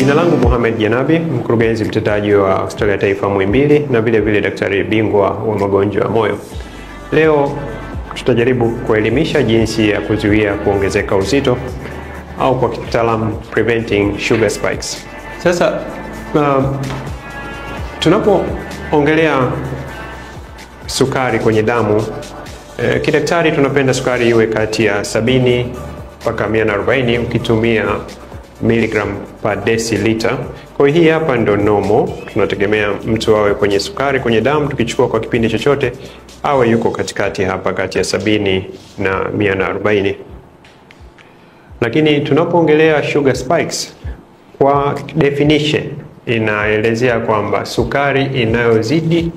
Jina langu Mohamed Janabi, mkurugenzi mtendaji wa Hospitali ya Taifa Muhimbili na vile vile daktari bingwa wa magonjwa ya moyo. Leo tutajaribu kuelimisha jinsi ya kuzuia kuongezeka uzito au kwa kitaalamu preventing sugar spikes. Sasa tunapoongelea sukari kwenye damu, kidaktari tunapenda sukari iwe kati ya 70 mpaka 140 ukitumia milligram per deciliter. Kwa hiyo hii hapa ndo normal, tunategemea mtu awe kwenye sukari kwenye damu tukichukua kwa kipindi chochote awe yuko katikati hapa kati ya 70 na 140. Lakini tunapoongelea sugar spikes, kwa definition inaelezea kwamba sukari inayozidi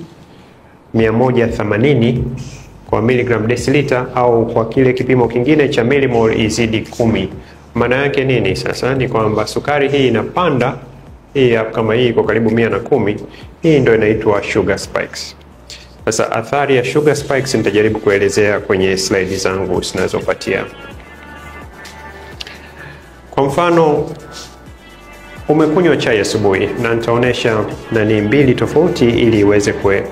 180 kwa milligram deciliter au kwa kile kipimo kingine cha millimole izidi 10. Maana yake nini sasa? Ni kwamba sukari hii inapanda, hii hapa kama hii iko karibu 110, hii ndio inaitwa sugar spikes. Sasa athari ya sugar spikes nitajaribu kuelezea kwenye slide zangu zinazofuatia. Kwa mfano, umekunywa chai asubuhi na nitaonesha nani mbili tofauti ili iweze kue.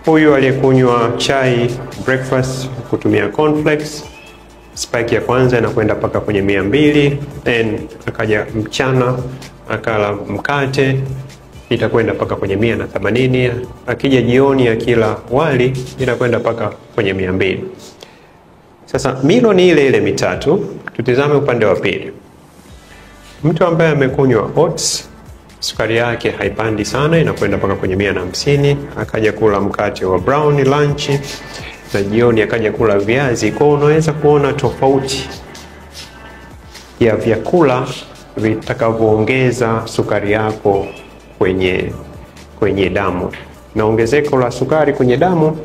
Huyu aliyekunywa chai breakfast kutumia cornflakes, spike ya kwanza inakwenda mpaka kwenye 200, then akaja mchana akala mkate itakwenda mpaka kwenye 180, akija jioni akila wali inakwenda mpaka kwenye 200. Sasa milo ni ile ile mitatu. Tutizame upande wa pili. Mtu ambaye amekunywa oats, sukari yake haipandi sana, inakwenda mpaka kwenye 150, akaja kula mkate wa brown lunch na jioni akaja kula viazi. Kwa unaweza kuona tofauti ya vyakula vitakavyoongeza sukari yako kwenye damu. Na ongezeko la sukari kwenye damu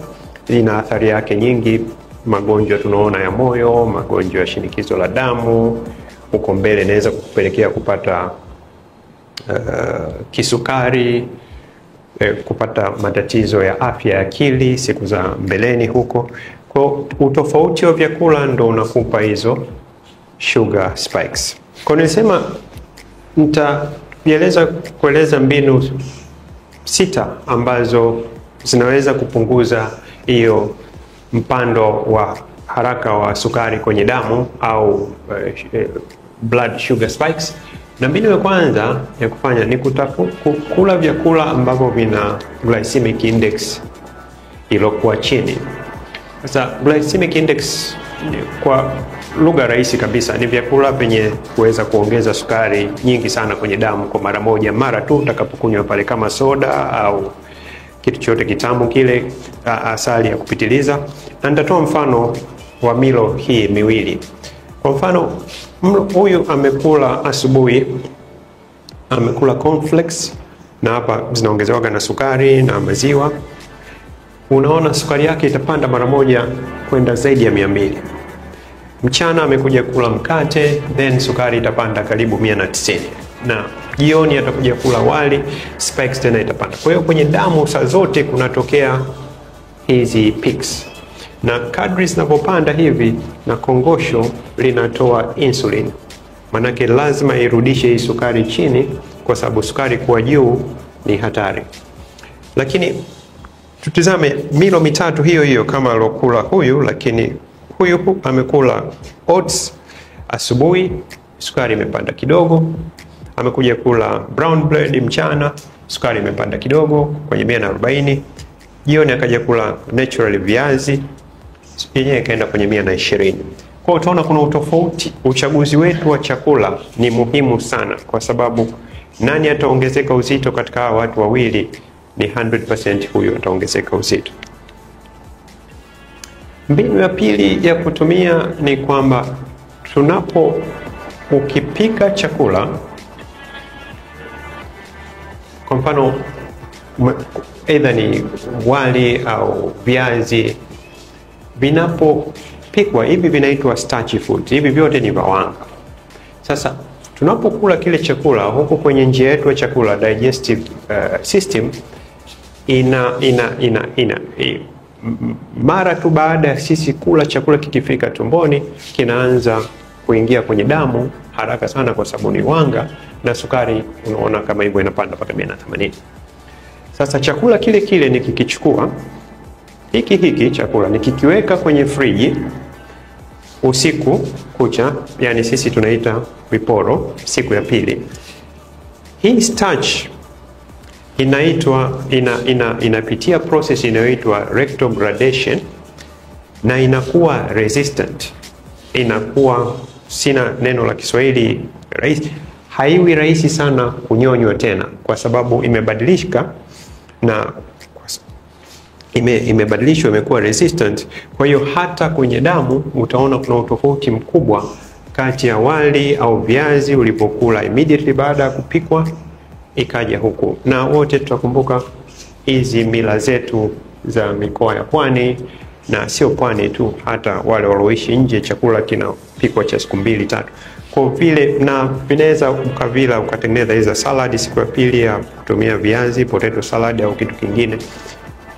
lina athari yake nyingi, magonjwa tunaona ya moyo, magonjwa ya shinikizo la damu, huko mbele inaweza kukupelekea kupata kisukari, kupata matatizo ya afya ya akili siku za mbeleni huko. Kwa utofauti wa vyakula ndo unakupa hizo sugar spikes. Kwa nilisema nitaeleza kueleza mbinu 6 ambazo zinaweza kupunguza hiyo mpando wa haraka wa sukari kwenye damu au blood sugar spikes. Na mbinu ya kwanza ya kufanya ni kula vyakula ambavyo vina glycemic index iliyokuwa chini. Sasa glycemic index kwa lugha rahisi kabisa ni vyakula vyenye kuweza kuongeza sukari nyingi sana kwenye damu kwa mara moja, mara tu utakapokunywa pale, kama soda au kitu chote kitamu kile, asali ya kupitiliza. Na nitatoa mfano wa milo hii miwili. Kwa mfano, huyu amekula asubuhi, amekula cornflakes na hapa zinaongezewa na sukari na maziwa. Unaona sukari yake itapanda mara moja kwenda zaidi ya 200. Mchana amekuja kula mkate, then sukari itapanda karibu 190. Na jioni atakuja kula wali, spikes tena itapanda. Kwa hiyo kwenye damu saa zote kunatokea hizi peaks. Na kadri zinapopanda hivi na kongosho linatoa insulin. Manake lazima irudishe hii sukari chini kwa sababu sukari kuwa juu ni hatari. Lakini tutizame milo mitatu hiyo hiyo kama alokula huyu, lakini huyu amekula oats asubuhi, sukari imepanda kidogo. Amekuja kula brown bread mchana, sukari imepanda kidogo kwenye 140. Jioni akaja kula natural viazi, yenyewe ikaenda kwenye 120. Kwa utaona kuna utofauti. Uchaguzi wetu wa chakula ni muhimu sana kwa sababu nani ataongezeka uzito katika hawa watu wawili ni 100% huyu ataongezeka uzito. Mbinu ya pili ya kutumia ni kwamba tunapo ukipika chakula, kwa mfano either ni wali au viazi, vinapopikwa hivi vinaitwa starchy food. Hivi vyote ni vawanga. Sasa tunapokula kile chakula huko kwenye njia yetu ya chakula, digestive system, ina mara tu baada ya sisi kula chakula kikifika tumboni kinaanza kuingia kwenye damu haraka sana, kwa sababu ni wanga na sukari, unaona kama hivyo inapanda mpaka 180. Sasa chakula kile kile nikikichukua hiki hiki chakula nikikiweka kwenye friji usiku kucha, yani sisi tunaita viporo, siku ya pili, hii starch inaitwa inapitia process inayoitwa retrogradation na inakuwa resistant, inakuwa, sina neno la Kiswahili rahisi, haiwi rahisi sana kunyonywa tena, kwa sababu imebadilika na imebadilishwa, imekuwa resistant. Kwa hiyo hata kwenye damu utaona kuna utofauti mkubwa kati ya wali au viazi ulipokula immediately baada ya kupikwa ikaja huku. Na wote tutakumbuka hizi mila zetu za mikoa ya pwani, na sio pwani tu, hata wale walioishi nje, chakula kinapikwa cha siku mbili tatu. Kwa vile na vinaweza ukavila ukatengeneza hizo salad siku ya pili ya kutumia viazi, potato salad au kitu kingine,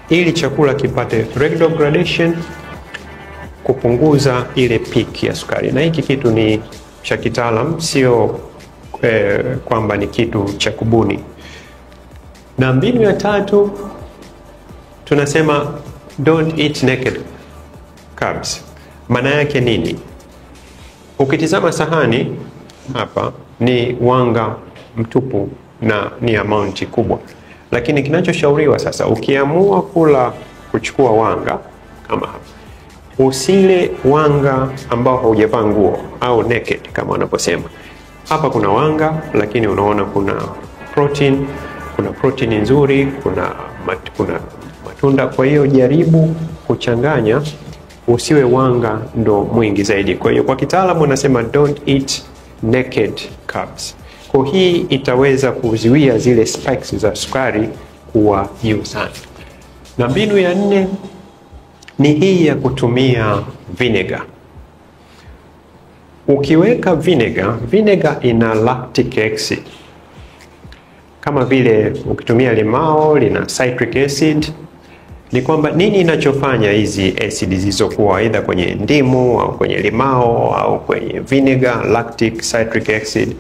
ili chakula kipate retrogradation, kupunguza ile peak ya sukari. Na hiki kitu ni cha kitaalam, sio kwamba ni kitu cha kubuni. Na mbinu ya tatu tunasema don't eat naked carbs. Maana yake nini? Ukitizama sahani hapa ni wanga mtupu na ni amount kubwa, lakini kinachoshauriwa sasa, ukiamua kula kuchukua wanga kama hapa, usile wanga ambao haujavaa nguo au naked kama wanaposema. Hapa kuna wanga, lakini unaona kuna protein, kuna protein nzuri, kuna matunda. Kwa hiyo jaribu kuchanganya, usiwe wanga ndo mwingi zaidi. Kwa hiyo kwa kitaalamu wanasema don't eat naked carbs. Kwa hii itaweza kuzuia zile spikes za sukari kuwa juu sana. Na mbinu ya nne ni hii ya kutumia vinegar. Ukiweka vinegar, vinegar ina lactic acid. Kama vile ukitumia limao lina citric acid. Ni kwamba nini inachofanya hizi acid zilizokuwa aidha kwenye ndimu au kwenye limao au kwenye vinegar, lactic, citric acid?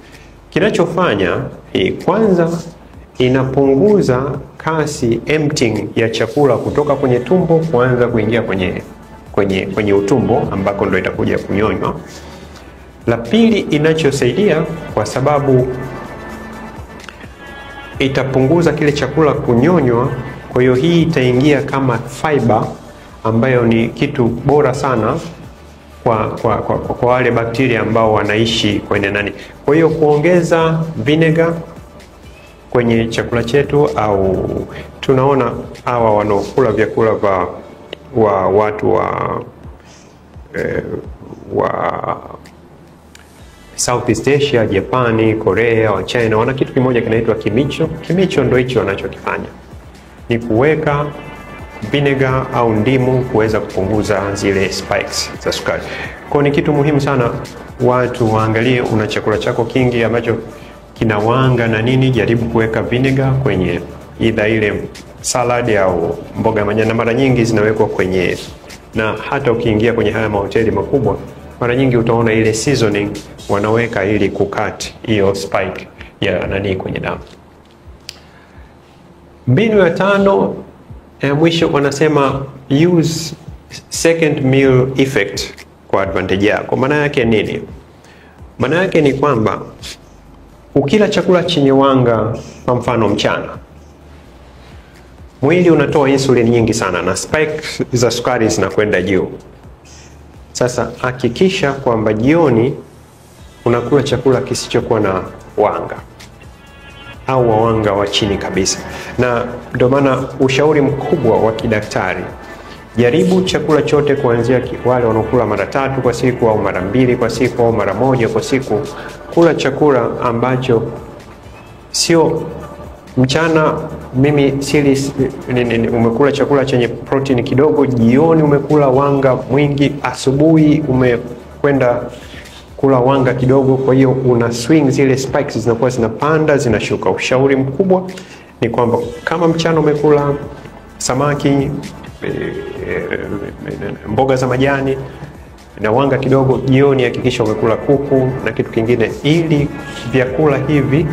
Kinachofanya hii, kwanza inapunguza kasi emptying ya chakula kutoka kwenye tumbo kuanza kuingia kwenye utumbo ambako ndo itakuja kunyonywa. La pili inachosaidia, kwa sababu itapunguza kile chakula kunyonywa, kwa hiyo hii itaingia kama fiber ambayo ni kitu bora sana kwa wale bakteria ambao wanaishi kwenye nani. Kwa hiyo kuongeza vinegar kwenye chakula chetu, au tunaona hawa wanaokula vyakula vya wa watu wa Southeast Asia, Japani, Korea, wa China, wana kitu kimoja kinaitwa kimicho. Kimicho ndio hicho wanachokifanya, ni kuweka vinegar au ndimu kuweza kupunguza zile spikes za sukari. Kwa ni kitu muhimu sana watu waangalie, una chakula chako kingi ambacho kina wanga na nini, jaribu kuweka vinegar kwenye either ile salad au mboga ya majani, na mara nyingi zinawekwa kwenye, na hata ukiingia kwenye haya mahoteli makubwa mara nyingi utaona ile seasoning wanaweka ili kukat hiyo spike ya nani kwenye damu. Mbinu ya tano ya mwisho wanasema use second meal effect kwa advantage yako. Maana yake nini? Maana yake ni kwamba ukila chakula chenye wanga, kwa mfano mchana, mwili unatoa insulin nyingi sana na spike za sukari zinakwenda juu. Sasa hakikisha kwamba jioni unakula chakula kisichokuwa na wanga au wanga wa chini kabisa. Na ndio maana ushauri mkubwa wa kidaktari, jaribu chakula chote kuanzia wale wanaokula mara 3 kwa siku au mara 2 kwa siku au mara 1 kwa siku. Kula chakula ambacho sio mchana mimi sili, umekula chakula chenye protein kidogo, jioni umekula wanga mwingi, asubuhi umekwenda kula wanga kidogo. Kwa hiyo una swing, zile spikes zinakuwa zinapanda zinashuka. Ushauri mkubwa ni kwamba kama mchana umekula samaki, mboga za majani, na wanga kidogo. Jioni hakikisha umekula kuku na kitu kingine, ili vyakula hivi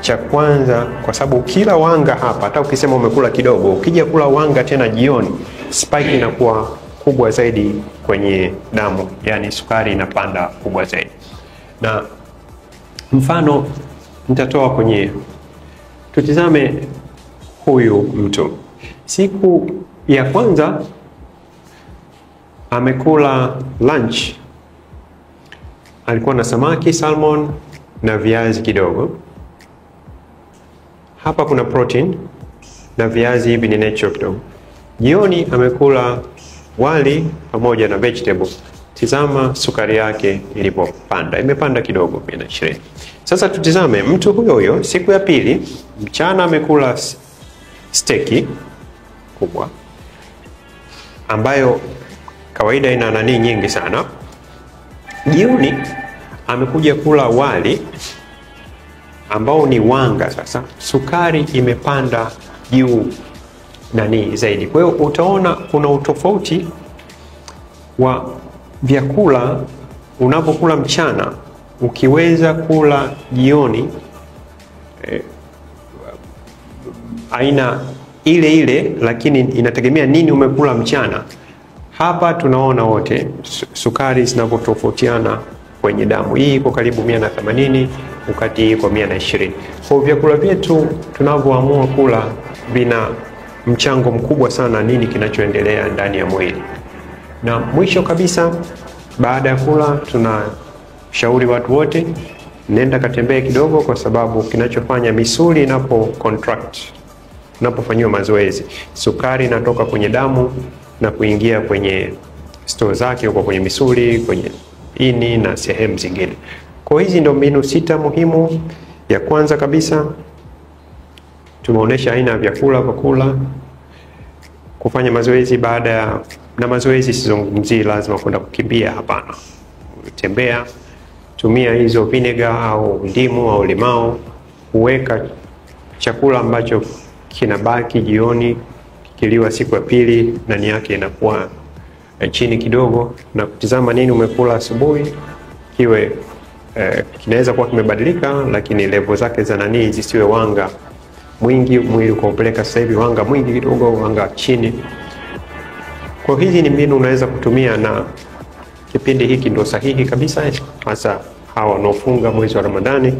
cha kwanza, kwa sababu kila wanga hapa, hata ukisema umekula kidogo, ukija kula wanga tena jioni, spike inakuwa kubwa zaidi kwenye damu, yani sukari inapanda kubwa zaidi. Na mfano nitatoa kwenye, tutizame huyu mtu siku ya kwanza amekula lunch, alikuwa na samaki salmon na viazi kidogo. Hapa kuna protein na viazi hivi ni natural kidogo. Jioni amekula wali pamoja na vegetable. Tizama sukari yake ilipopanda, imepanda kidogo 120. Sasa tutizame mtu huyo huyo siku ya pili, mchana amekula steki kubwa ambayo kawaida ina nani nyingi sana. Jioni amekuja kula wali ambao ni wanga. Sasa sukari imepanda juu nani zaidi. Kwa hiyo utaona kuna utofauti wa vyakula unapokula mchana, ukiweza kula jioni aina ile ile, lakini inategemea nini umekula mchana. Hapa tunaona wote sukari zinavyotofautiana kwenye damu. Hii iko karibu 180, wakati hii iko 120. Kwa vyakula vyetu tunavyoamua kula vina mchango mkubwa sana nini kinachoendelea ndani ya mwili. Na mwisho kabisa, baada ya kula tunashauri watu wote, nenda katembee kidogo, kwa sababu kinachofanya misuli inapo contract, unapofanyiwa mazoezi, sukari inatoka kwenye damu na kuingia kwenye store zake huko kwenye misuli, kwenye ini na sehemu zingine. Kwa hizi ndio mbinu 6 muhimu. Ya kwanza kabisa tumeonesha aina ya vyakula vya kula, kufanya mazoezi baada ya, na mazoezi sizungumzii lazima kwenda kukimbia, hapana. Tembea, tumia hizo vinegar au ndimu au limao, kuweka chakula ambacho kinabaki jioni kikiliwa siku ya pili ndani yake inakuwa chini kidogo, na kutizama nini umekula asubuhi kiwe kinaweza kuwa kimebadilika, lakini level zake za nani zisiwe wanga mwingi, mwili ukaupeleka sasa hivi wanga mwingi kidogo, wanga chini. Kwa hizi ni mbinu unaweza kutumia, na kipindi hiki ndio sahihi kabisa, hasa hawa wanaofunga mwezi wa Ramadhani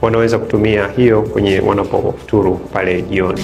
wanaweza kutumia hiyo kwenye wanapofuturu pale jioni.